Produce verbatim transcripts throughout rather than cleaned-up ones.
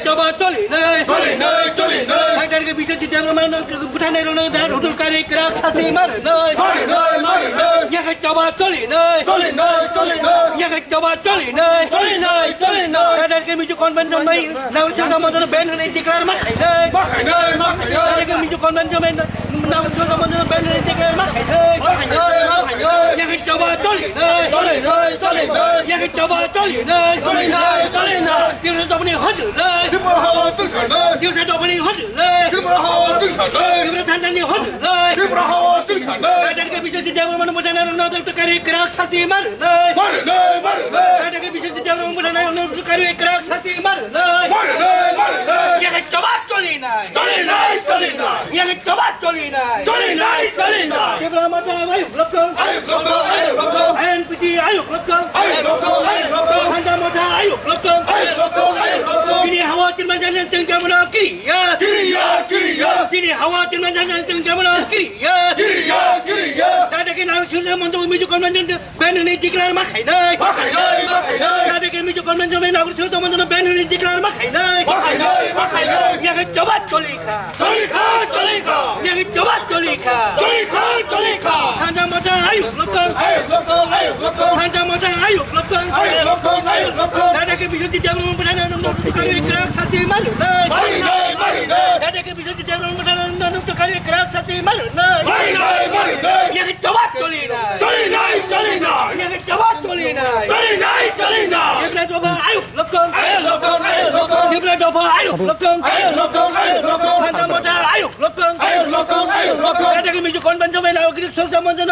Choba choli nai. Choli nai, choli nai. Doctor ke Biswajit Debbarma no bwthanai rok no dar hotel kari krak sasi mar nai. Mar nai, mar nai. Yakhai choba choli nai. Choli nai, choli nai. Yakhai choba choli nai. Choli nai, choli nai. Doctor ke Mizo convention mai, Nagarjuna Monchan ban hwnwi declare ma khai nai. Ma khai nai, ma khai nai. Doctor ke Mizo convention mai, Nagarjuna Monchan ban hwnwi declare ma khai nai. Ma khai nai, ma khai nai. Yakhai choba choli nai. Choli nai, choli nai. Yakhai choba choli nai. Choli nai, choli nai. Tripura Motha ni hojol nai. Tripura Motha ni hojol nai. Tripura Motha ni hojol nai. Tripura Motha ni hojol nai. Tripura Motha ni hojol nai. Doctor ke Biswajit Debbarma no bwthanai rok no kari krak sasi mar nai. Mar nai, mar nai. Doctor ke Biswajit Debbarma no bwthanai rok no kari krak sasi mar nai. Mar nai, mar nai. Yakhai choba choli nai. Choli nai, choli nai. Yakhai choba choli nai. Choli nai, choli nai. Tripura Motha ayuk loktong. Ayuk loktong, ayuk loktong. I N P T ayuk loktong. Ayuk loktong, ayuk loktong. Sanja Motha ayuk loktong. Ayuk loktong, ayuk loktong. Chini hawa Tripura Motha ni chengcha mano kiriya. Kiriya, kiriya. Chini hawa Tripura Motha ni chengcha mano kiriya. Kiriya, kiriya. Doctor ke Nagarjuna Monchan Mizo convention ban hwnwi declare ma khai nai. Ma khai nai, ma khai nai. Doctor ke Mizo convention mai Nagarjuna Monchan ban hwnwi declare ma khai nai. Ma khai nai, ma khai nai. Yakhai choba choli kha. Choli kha, choli kha. Yakhai choba choli kha. Choli kha, choli kha. Sanja Motha ayuk loktong. Ayuk loktong, ayuk loktong. Sanja Motha ayuk loktong. Ayuk loktong, ayuk loktong. Doctor ke Biswajit Debbarma no bwthanai rok no kari krak sasi mar nai. Mar nai, mar nai. Doctor ke Biswajit Debbarma no bwthanai rok no kari krak sasi mar nai. Mar nai, mar nai. Yakhai choba choli nai. Choli nai, choli nai. Yakhai choba choli nai. Choli nai, choli nai. Tripura Motha ayuk loktong. Ayuk loktong, ayuk loktong. Tripura Motha ayuk loktong. Ayuk loktong, ayuk loktong. Sanja Motha ayuk loktong. Ayuk loktong, ayuk loktong. Doctor ke Mizo convention mai Nagarjuna Monchan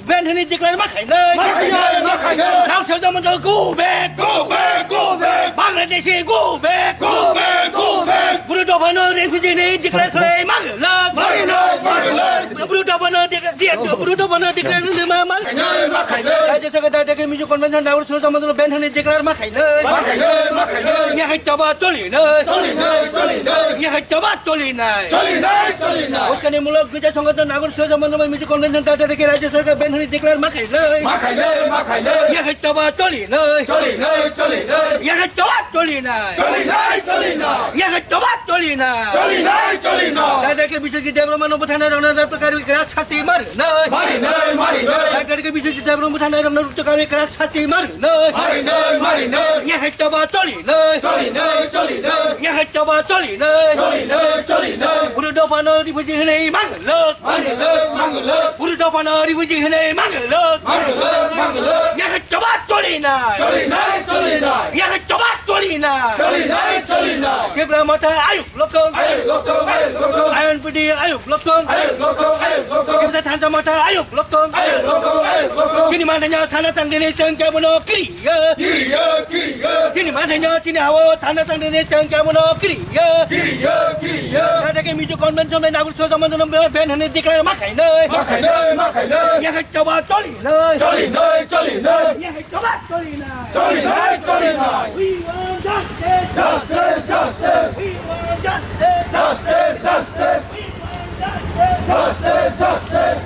ban hwnwi declare ma khai nai. Ma khai nai, ma khai nai. Nagarjuna Monchan go back. Go back, go back. Bangladeshi go back. Go back, go back. Bru dopha no refugee hwnwi declare khlai ma lak. Ma lak, ma lak. Bru dopha no de-, de-, Bru dopha no declare hwnwi ma, ma. Khai nai, ma khai nai. Rajya Sarkar Doctor ke Mizo convention Nagarjuna Monchan ban hwnwi declare ma khai nai. Ma khai nai, ma khai nai. Yakhai choba choli nai. Choli nai, choli nai. Yakhai choba choli nai. Choli nai, choli nai. Uskani mulok gija songothon Nagarjuna Monchan Mizo convention Doctor ke Rajya Sarkar ban hwnwi declare ma khai nai. Ma khai nai, ma khai nai. Yakhai choba choli nai. Choli nai, choli nai. Yakhai choba choli nai. Choli nai, choli nai. Yakhai choba choli nai. Choli nai, choli nai. Doctor ke Biswajit Debbarma no bwthanai rok no kari krak sasi mar nai. Mar nai, mar nai. Doctor ke Biswajit Debbarma no bwthanai rok no kari krak sasi mar nai. Mar nai, mar nai. Yakhai choba choli nai. Choli nai, choli nai. Yakhai choba choli nai. Choli nai, choli nai. Bru dopha no refugee hwnwi ma lak. Ma lak, ma lak. Bru dopha no refugee hwnwi ma lak. Ma lak, ma lak. Yakhai choba choli nai. Choli nai, choli nai. Yakhai choba choli nai. Choli nai, choli nai. Tripura Motha ayuk loktong. Ayuk loktong, ayuk loktong. I N P T ayuk loktong. Ayuk loktong, ayuk loktong. Tripura Sanja Motha ayuk loktong. Ayuk loktong, ayuk loktong. Chini manthanya sana tangdini chengcha mano kiriya. Kiriya, kiriya. Chini manthanya chini hawa sana tangdini chengcha mano kiriya. Kiriya, kiriya. Doctor ke Mizo convention mai Nagarjuna Monchan ban hwnwi declare ma khai nai. Ma khai nai, ma khai nai. Yakhai choba choli nai. Choli nai, choli nai. Yakhai choba choli nai. Choli nai, choli nai. We want justice. Justice, justice. We want justice. Justice, justice. We want justice. Justice, justice.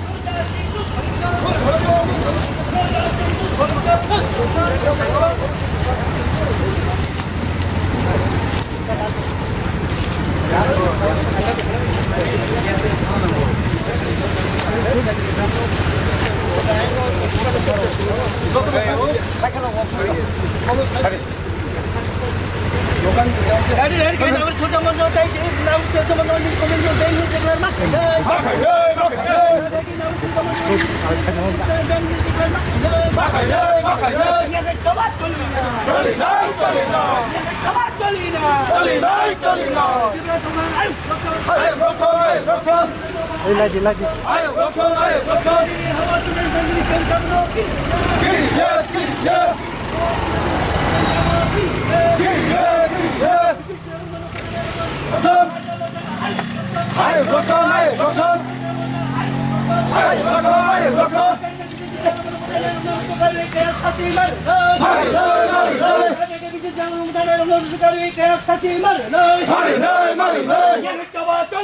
Ei, lagi, lagi.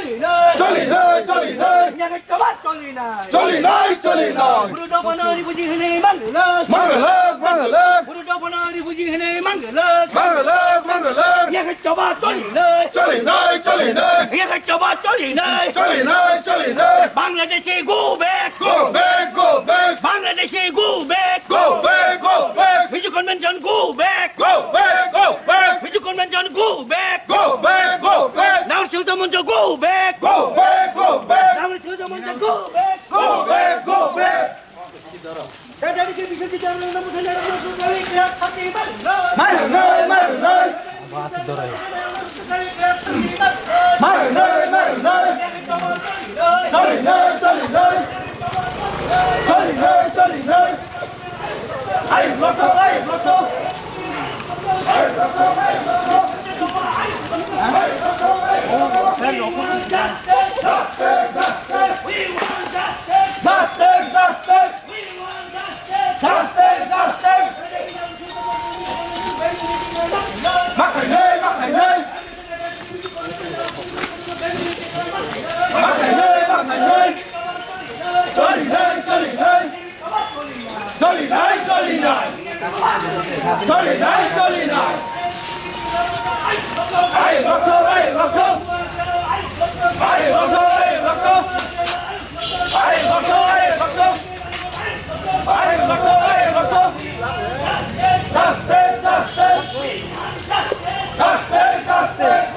Choli nai, choli nai. Nyakhe choba choli nai. Choli nai, choli nai. Guru dophano refugee hwnwi manglak. Manglak, manglak. Guru dophano refugee hwnwi manglak. Manglak, manglak. Nyakhe choba choli nai. Choli nai, choli nai. Nyakhe choba choli nai. Choli nai, choli nai. Bangladeshi go back. Go back, go back. Bangladeshi go back. Go back, go back. Mizo convention go back. Go back, go back. Mizo convention go back. Go back, go back. Nagar Sengcha Moncho go back. Go back, go back. Nagar Sengcha Moncho go back. Go back, go back. Marunoi, marunoi. Marunoi, marunoi. Choli nai, choli nai. Choli nai, choli nai. Ai, block, ai, block. Justice, justice. Justice, justice. Ma khainai, ma khainai. Ma khainai, ma khainai. Choli nai, choli nai. Choli nai, choli nai. Choli nai, choli nai. Ai, rokho, ai, rokho. Ai, rokho, ai, rokho. Ai, rokho, ai, rokho. Ai, rokho, ai, rokho. Justice, justice. Justice, justice.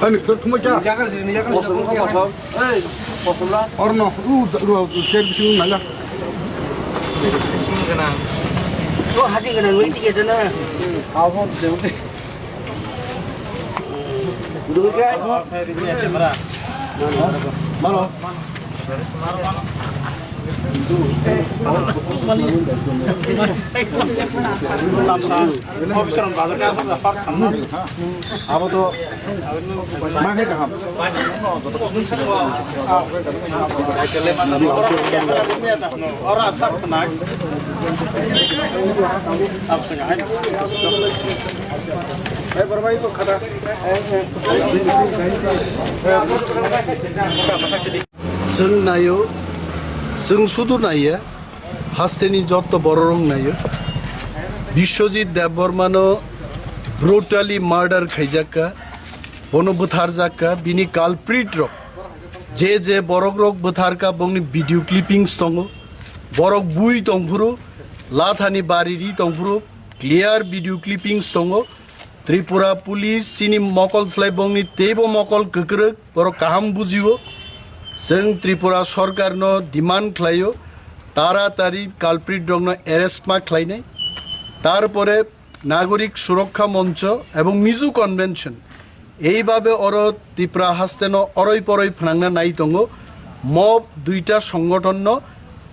Ani khe thumai kha. Yakarjini, yakarjini. Oro no, u, u, chair bising nai la. Bising gwnang. O hati gwnang, nini ticket na. Abo, de, de. Dulu kan? Malo. Tamsa. Officer bazar ka asal dapat khamna. Abo to. Manghe kaham. Ora sab khnai. Ab se hai. Hai, borbai ko khada. Chwng naio, chwng sudu naiya, hasteni jotto bororok naio. Biswajit Debbarmano brutally murder khaijakka, bono bwtharjakka, bini culprit rok, je je borok rok bwtharka, bongni video clippings tongo, borok bui tongphuru, lathani bari ri tongphuru, clear video clippings tongo. Tripura Police chini mokol slai bongni teibo mokol kwkrwk, borok kaham bujio. Chwng Tripura Sorkarno demand khlaio, taratari culprit rokno arrest ma khlainai. Tarpore Nagorik Surokha Moncho ebong Mizo Convention. Eibabe oro Tripura hasteno oroi poroi phnangna nai tongo. Mob duita songothonno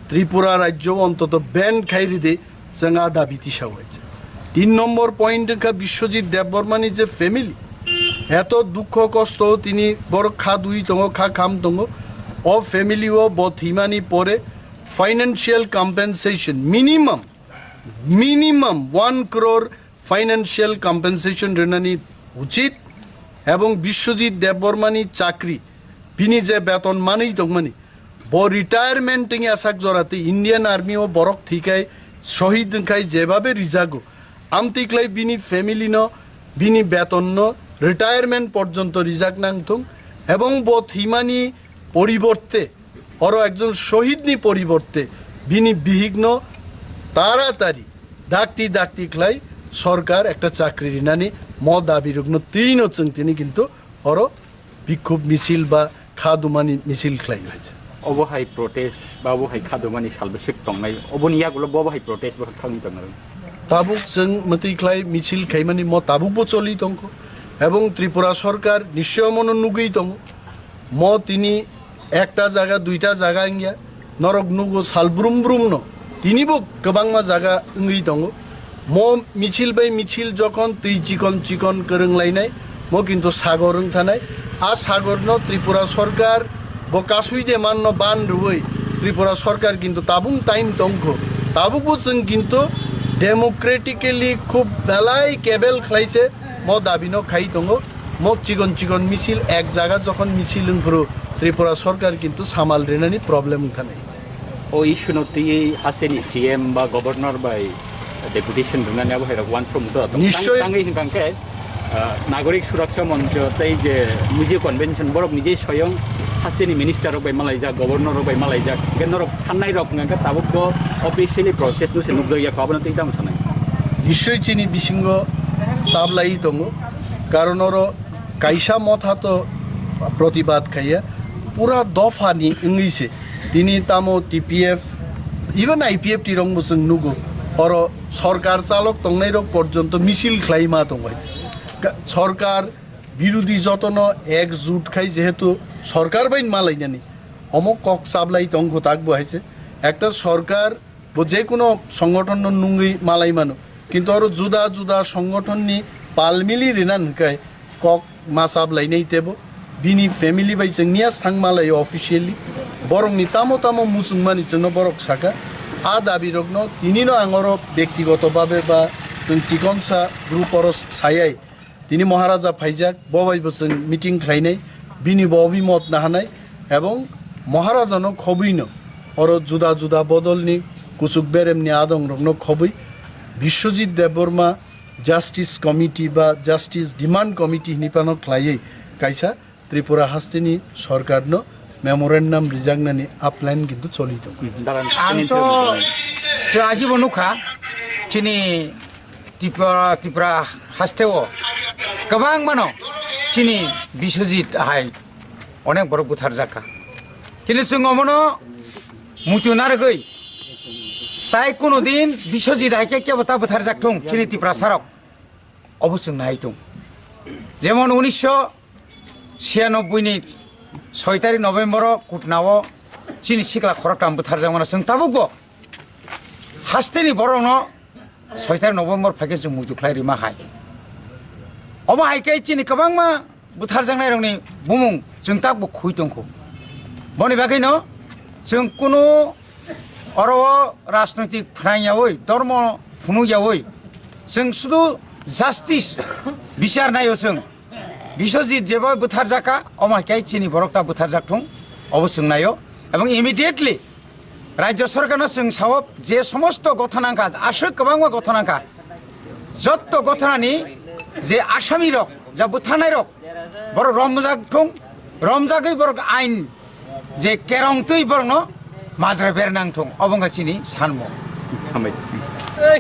Tripura rajyo ontoto ban khai ridi. Chwng a dabi tisa hoi. Tin nombor point wngkha Biswajit Debbarmani je family, eto dukho kosto tini borok kha dui tongo, kha kham tongo. O family o bo thwimani pore financial compensation minimum, minimum one crore financial compensation rwnani uchit, ebong Biswajit Debbarmani chakri, bini je beton manwi tongmani, bo retirement wngya sak jora tei Indian Army o borok thikai, shohid wngkhai jebabe rijago, amtwi khlai bini family no, bini beton no retirement porjonto rijak nang thung, ebong bo thwimani poriborte, oro ekjon shohidni poriborte bini bihikno taratari dakti dakti khlai sorkar ekta chakri rinani mo dabirokno twino chwng tini kintu oro bikhub michil ba kha dumani michil khlai hoiche. Obo hai protest ba obo hai kha dumani salbeswk tongnai, oboni yagulo bo bo hai protest bo thangwi tongnai. Tabuk chwng mwtwi khlai michil khaimani mo tabukbo choli tongkho, ebong Tripura sorkar nischoi mono nugwi tongo. Mo tini ekta jaga, duita jaga wngya, norok nugo sal brum brum no, tinibo kwbangma jaga wngwi tongo. Mo michil bai michil jokhon twi chikon chikon kwrwng lainai, mo kintu sagor wng thanai. A sagor no Tripura sorkar bo kasui de man no ban rwui Tripura sorkar kintu tabung time tongkho. Tabukbo chwng kintu democratically khub belai kebel khlai se mo dabi no khai tongo. Mo chikon chikon misil ek jaga jokhon misil wngphuru Tripura sorkar kintu samal rinani problem wngkha nai. O issue no twi hasteni C M ba governor bai deputation rwnani abo hai rok uansuk muto. Nischoi. Tang-, tangwi hwnkha khe, ah, Nagorik Suraksha Moncho tei je Mujia Convention borok nije soyong hasteni minister rok bai malaijak, governor rok bai malaijak. Hwnkhe norok sannai rok hwnkha khe tabuk bo officially process no se nukjakya kho, abono twi tamo sanai. Nischoi chini bisingo chablai tongo, karon oro kaisa motha to protibad khaiya, pura dopha ni wngwi se tini tamo T P F, even I P F T rok bo chwng nugo, oro sorkar chalok tongnai rok porjonto misil khlai ma tongo. Ka-, sorkar birodhi jotono ekjut khai jehetu sorkar bai malainani, omo kok chablai tongkho tak bo hai se. Ekta sorkar bo je kuno songothon no nungwi malai mano, kintu oro juda juda songothon ni pal mili rinan hwnkhe kok ma chablai nai tebo. Bini family bai chwng niya sang malai officially, borok ni tamo tamo muchung mani chwngno borok saka. A dabi rokno tini no ang oro bektigoto babe ba chwng chikonsa group oro sayai. Tini Maharaja phaijak, bo bai bo chwng meeting khlainai, bini bo obimot nahanai, ebong Maharaja no khobwi no oro juda juda bodol ni kuchuk berem ni adong rok no khobwi Biswajit Debbarma Justice Committee ba Justice Demand Committee hinwi phano khlaiwi kaisa Tripura hasteni sorkar no memorandum rijaknani a plan kintu choli tongo. Dalan Ang to chwrajibo nukha, chini Tripura, Tripura hasteo kwbangmano chini Biswajit hai onek borok butharjakha. Chini chwng omono muitu narwgwi tai kuno din Biswajit hai khe kebo ta butharjak thung chini Tiprasarok. Obo chwng nai tung. Jemon unisho chhiyanobboini soi tarik November o Kutna o chini sikla khoroktham butharjakmano chwng tabukbo hasteni borokno soi tarik November phaikhe chwng muitu khlai rima hai. Omo hai khe chini kwbangma butharjaknairokni bumung chwng takbo khui tongkho. Boni bagwino chwng kunu oro o rajnoitik phnang yaui, dormo phunuk yaui, chwng sudu justice bichar naio chwng. Biswajit jeba butharjakha, omo hai khe chini borok ta butharjak thung, obo chwng naio. Ebong immediately Rajya sorkarno chwng sao je somosto gothona wngkha, aswk kwbangma gothona wngkha, jotto gothonani je asami rok, ja butharnai rok, borok romjak thung, romjagwi borok ain je kerong twi borokno majra ber nang thung, obo wngkha chini sanmo. Hambai.